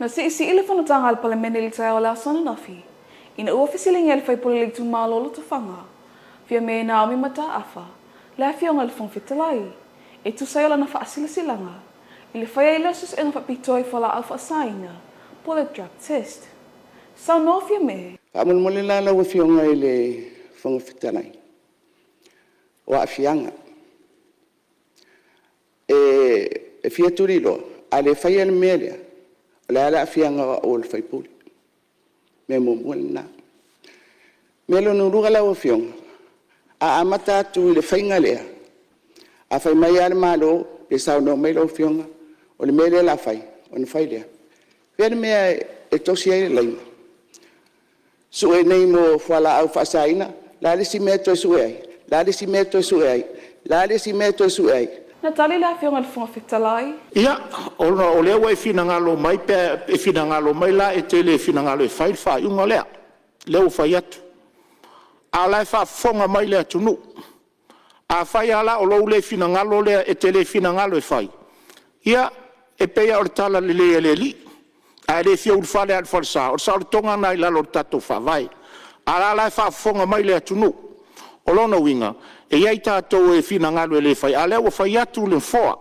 Na siisii le fonotaga a le Palemene i le taeao o le aso ananafi, ina ua fesiligia e le sui usufono o le itumalo o Lotofaga, Fiame Naomi Mataafa, le Afioga i le Fofoga Fetalai, e tusa ai o lana faasilasilaga i le fai ai lea o suesuega faapitoa i fualaau faasaina po o le drug test. Saunoa Fiame. Faamolemole la lau Afioga i le Fofoga Fetalai, o aafiaga. E fia tuliloa, a le faia le mea lea, o le a le aafiaga o au o le sui usufono? Mea muamua lena. Mea lona lua lau Afioga, a amata atu i le faiga lea, a fai mai lava le Malo pe saunoa mai lau Afioga o le mea lea o le a fai, ona fai lea. O fea le mea e tosi ai le laina? Sue nei mo fualaau faasaina, o le a le isi mea e toe sue ai? O le a le isi mea e toe sue ai? O le a le isi mea e toe sue ai? Na tali le Afioga i le Fofoga Fetalai. Ia, ona o lea ua e finagalo mai pe a e finagalo mai la e te le finagalo e fai le faaiuga lea, lea ua fai atu. A o la e faafofoga mai le atunuu. Afai lava la o lou le finagalo lea e te le finagalo e fai, ia, e pei lava o le talalelei a le Alii, a e le fia ulufale lava i le falesa, o le saolotoga lena i lalo o le tatou Faavae. A o la e faafofoga mai le atunuu. O lona uiga, e i ai tatou e finagalo e le fai, a o lea ua fai atu le Nofoa,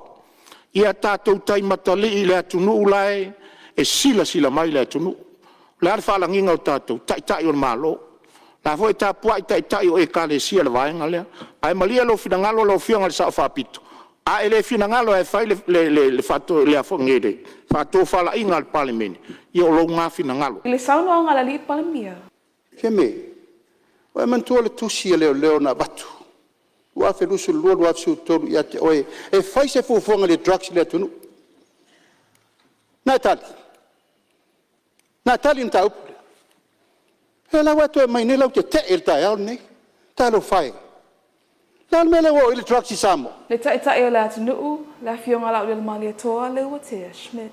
ia tatou taimatalii i le atunuu la e silasila mai le atunuu. O le a le faalagiga o tatou? O Taitai o le Malo. O la foi e tapuai Taitai o Ekalesia i le vaega lea. Ae malie lou finagalo lau Afioga i le Sao Faapito, a e le finagalo lava e fai le faatofalaiga a le Palemene, ia o lou lena finagalo. I le saunoaga a le Palemia. Fiame, ua e manatua le tusi a leoleo na avatu 2022/2023 ia te oe e fai se fuafuaga i le drugs i le atunuu? Na e tali? Na e tali i le mataupu lea? O lea la ua e toe aumai nei lau tetee i le taeao lenei. Talofa e! O le a le mea lea ua oo i ai le drugs i Samoa? Le Taitai o le atunuu, le Afioga ia Laaulialemalietoa Leuatea Schmidt.